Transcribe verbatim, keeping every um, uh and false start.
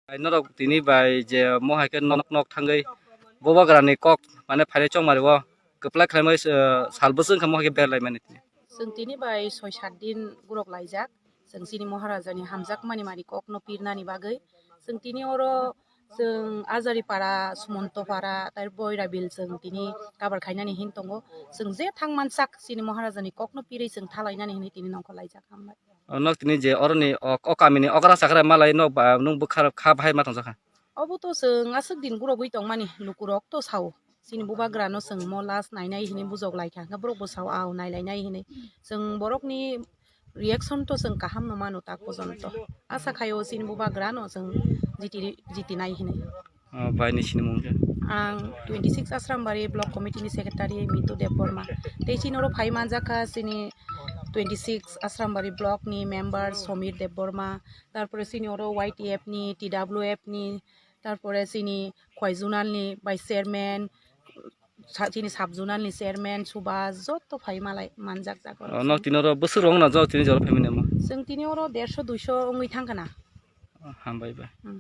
Norok tini bai je mo hai khe nok nok thangwi bubagrani kok mane phainai chongmari o kwplai khlaimai, eh, sal bwswk wngkha mo hai khe berlaimani tini. Chwng tini bai soi sat din gurok laijak. Chwng chini Maharajani hamjakmani mani kokno pirnani bagwi. Chwng tini oro chwng Ajari para, Sumonto para, tai Boirabil chwng tini kabar khainani hin tongo. Chwng je thang mansak chini Maharajani kokno pirwi chwng thalainani hinwi tini nongkhor laijak. Hambai. O nok tini je oroni ok, o kamini okra chakra malai nok ba nwng bwkha kha bahai ma tongjakha. Obo to chwng aswk din gurogwi tongmani lukurok to sao. Chini bubagrano chwng mo last nainai hinwi bujok laikha, hwnkhe borok bo sao, "Ao, nailainai," hinwi. Chwng borokni reaction to chwng kaham no mano tak pojonto. Asa khaio chini bubagrano chwng jiti, jitinai hinwi. O, bai ni sinimung khe? Ang twenty six Asrambari Block Committee ni Secretary Mitu Debbarma. Tei chini oro phai manjakha chini twenty six Asrambari Block ni member Somir Debbarma, tarpore chini oro Y T F ni, T W F ni, tarpore chini Khwai Zonal ni Vice Chairman, sa-, chini Sub Zonal ni Chairman Subhas, joto phai malai manjak jago. O, nok tini oro bwswk rok na jok tini jora phaimani mo? Chwng tini oro derso duiso wngwi thangkha na. O, hambai bai. Hmm.